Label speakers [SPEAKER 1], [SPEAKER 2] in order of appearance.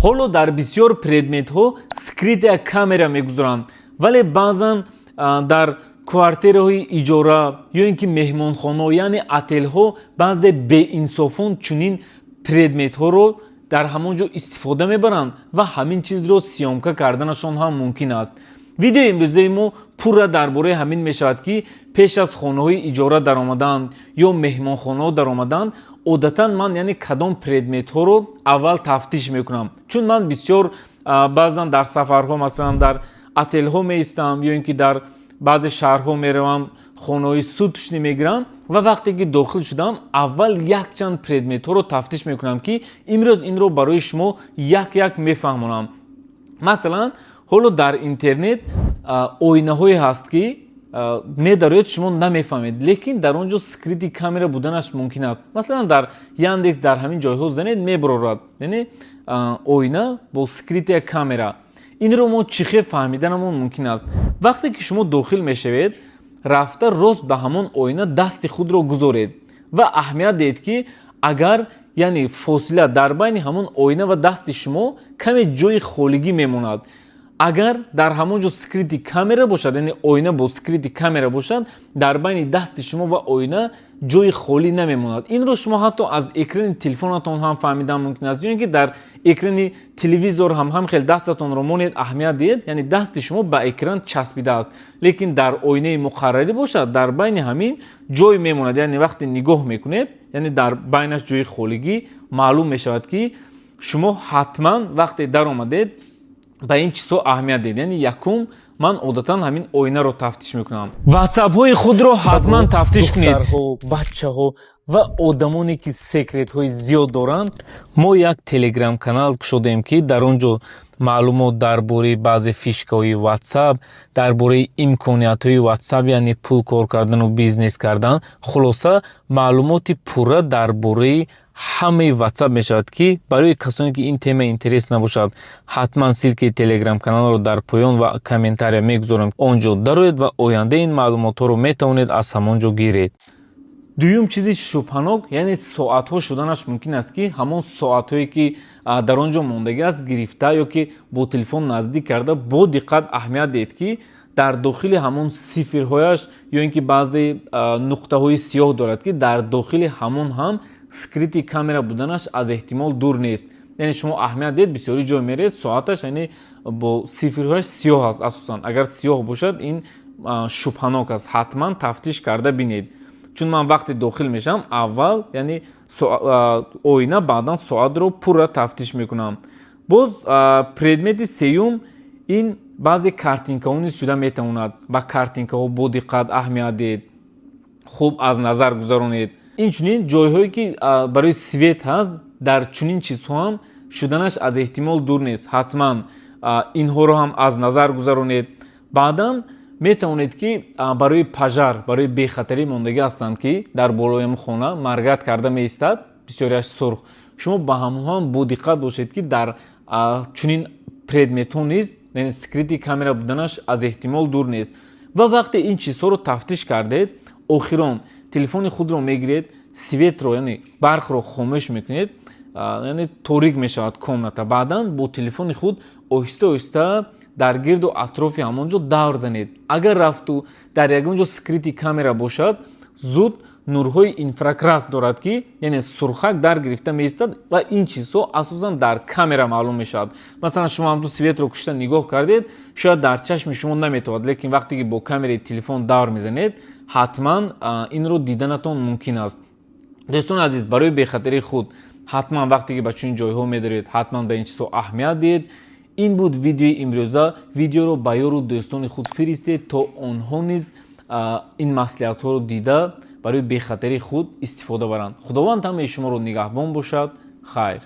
[SPEAKER 1] Ҳоло дар бисёр предметҳо скрытая камера мегузоранд, вале баъзан дар квартираҳои иҷора ё ин ки меҳмонхонаҳо, яъне отелҳо, баъзе беинсофон чунин предметҳоро дар ҳамон ҷо истифода мебаранд ва ҳамин чизро съёмка карданашон ҳам мумкин аст. Видеои имрӯзаи мо пурра дар бораи ҳамин мешавад, ки пеш аз хонаҳои иҷора даромадан ё меҳмонхонаҳо даромадан одатан ман, яъне, кадом предметҳоро аввал тафтиш мекунам. Чун ман бисёр баъзан дар сафарҳо, масалан, дар отелҳо меистам ё ин ки дар баъзе шаҳрҳо меравам, хонаҳои суточный мегирам ва вақте ки дохил шудам, аввал якчанд предметҳоро тафтиш мекунам, ки имрӯз инро барои шумо як як мефаҳмонам. Масалан, ҳоло дар интернет оинаҳое ҳаст, ки медароед, шумо намефаҳмед, лекин дар он ҷо скрытый камера буданаш мумкин аст. Масалан, дар Яндекс, дар ҳамин ҷойҳо занед, мебарорад, яъне оина бо скрытая камера. Инро мо чӣ хел фаҳмиданамон мумкин аст? Вақте ки шумо дохил мешавед, рафта рост ба ҳамон оина дасти худро гузоред ва аҳамият диҳед, ки агар, яъне, фосила дар байни ҳамон оина ва дасти шумо каме ҷои холигӣ мемонад, агар дар ҳамон ҷо скрытый камера бошад, яъне оина бо скрытый камера бошад, дар байни дасти шумо ва оина ҷои холӣ намемонад. Инро шумо ҳатто аз экрани телефонатон ҳам фаҳмидан мумкин аст ё ин ки дар экрани телевизор ҳам хел дастатонро монед, аҳамият диҳед, яъне дасти шумо ба экран часпидааст. Лекин дар оинаи муқаррарӣ бошад, дар байни ҳамин ҷой мемонад, яъне вақте нигоҳ мекунед, яъне дар байнаш ҷои холигӣ маълум мешавад, ки шумо ҳатман вақте даромадед, ба ин чизҳо аҳамият диҳед. Яъне якум, ман одатан ҳамин оинаро тафтиш мекунам. Ватсапҳои худро ҳатман тафтиш кунед. Духтарҳо, бачаҳо ва одамоне, ки секретҳои зиёд доранд, мо як телеграм-канал кушодаем, ки дар он ҷо маълумот дар бораи баъзе фишкаҳои Ватсап, дар бораи имкониятҳои Ватсап, яъне пул кор кардану бизнес кардан, хулоса, маълумоти пурра дар бораи ҳамаи Ватсап мешавад, ки барои касоне, ки ин тема интерес набошад, ҳатман ссылкаи телеграм-каналро дар поён ва комментария мегузорам. Он ҷо дароед ва ояндаи ин маълумотҳоро метавонед аз ҳамон ҷо гиред. Дуюм чизи шубҳанок, яъне соатҳо шуданаш мумкин аст, ки ҳамон соатҳое, ки дар он ҷо мондагӣ аст, гирифта ё ки бо телефон наздик карда, бо диққат аҳамият диҳед, ки дар дохили ҳамон сифрҳояш ё ин ки баъзе нуқтаҳои сиёҳ дорад, ки дар дохили ҳамон ҳам скрытый камера буданаш аз эҳтимол дур нест. Яъне шумо аҳамият диҳед, бисёри ҷой меред, соаташ, яъне, бо сифрҳояш сиёҳ аст. Асосан агар сиёҳ бошад, ин шубҳанок аст, ҳатман тафтиш карда бинед. Чун ман вақте дохил мешавам, аввал, яъне, оина, баъдан соатро пурра тафтиш мекунам. Боз предмети сеюм, ин баъзе картинкаҳо низ шуда метавонад. Ба картинкаҳо бо диққат аҳамият диҳед, хуб аз назар гузаронед. Инчунин ҷойҳое, ки барои свет ҳаст, дар чунин чизҳо ҳам шуданаш аз эҳтимол дур нест. Ҳатман инҳоро ҳам аз назар гузаронед. Баъдан метавонед, ки барои пожар, барои бехатарӣ мондагӣ ҳастанд, ки дар болои хона моргать карда меистад, бисёриаш сурх. Шумо ба ҳамонҳо ҳам бодиққат бошед, ки дар чунин предметҳо низ скрытый камера буданаш аз эҳтимол дур нест. Ва вақте ин чизҳоро тафтиш кардед, охирон телефони худро мегиред, светро, яъне барқро хомӯш мекунед, яъне торик мешавад комната. Баъдан бо телефони худ оҳиста оҳиста дар гирду атрофи ҳамон ҷо давр занед. Агар рафту дар ягон ҷо скрытый камера бошад, зуд нурҳои инфракрасный дорад, ки яъне сурхак дар гирифта меистад ва ин чизҳо асосан дар камера маълум мешавад. Масалан, шумо ҳамту светро кушта нигоҳ кардед, шояд дар чашми шумо наметавад, лекин вақте ки бо камераи телефон давр мезанед, ҳатман инро диданатон мумкин аст. Дӯстони азиз, барои бехатарии худ ҳатман вақте ки ба чунин ҷойҳо медоред, ҳатман ба ин чизҳо аҳамият диҳед. Ин буд видеои имрӯза. Видеоро ба ёру дӯстони худ фиристед, то онҳо низ ин маслиҳатҳоро дида, барои бехатарии худ истифода баранд. Худованд ҳамаи шуморо нигаҳбон бошад. Хайр.